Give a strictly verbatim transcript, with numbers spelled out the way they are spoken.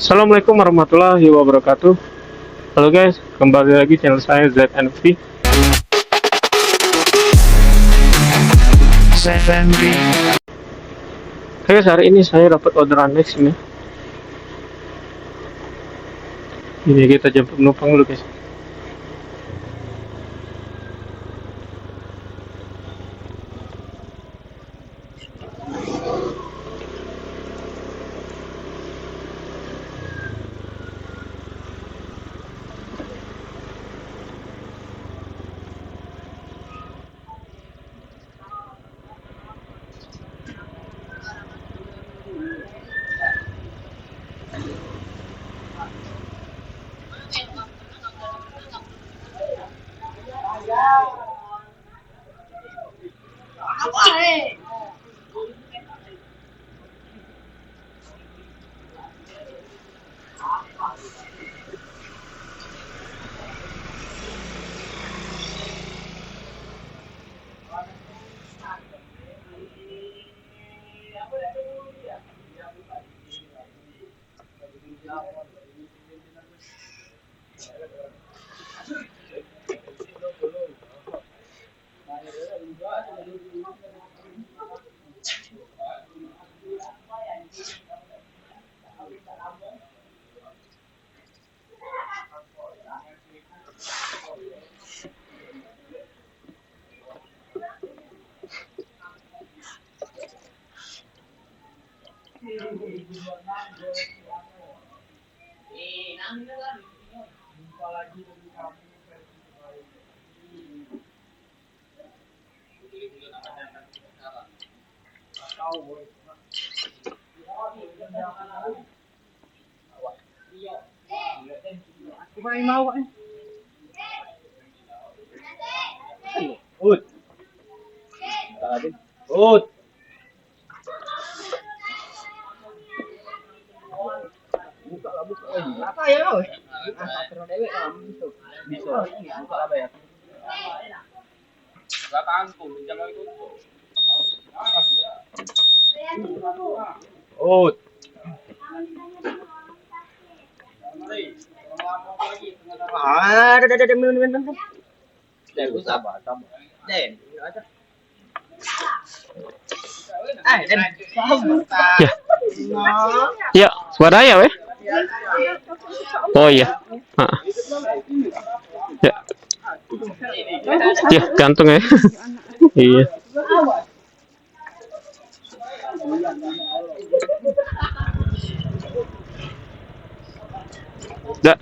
Assalamualaikum warahmatullahi wabarakatuh. Halo guys, kembali lagi channel saya Z N V. Z N V. Oke guys, hari ini saya dapat orderan next ini. Ini kita jemput penumpang dulu guys. Ut. Ut. Buka lah, buka lah. Apa ya kau? Ah, tak terus dewek lah, gitu. Bisa. Buka lah, bayar. Lah kangkung, jangan ikut. Ut. Ah, dah, dah, dah, dah, minum, minum, minum. Dah, aku sabar, sabar. Dah, minum aja. Eh, dah. Ya. Ya, suara ya, weh? Oh iya. Ha. Ya. Ya, gantung ya. Iya. Dak.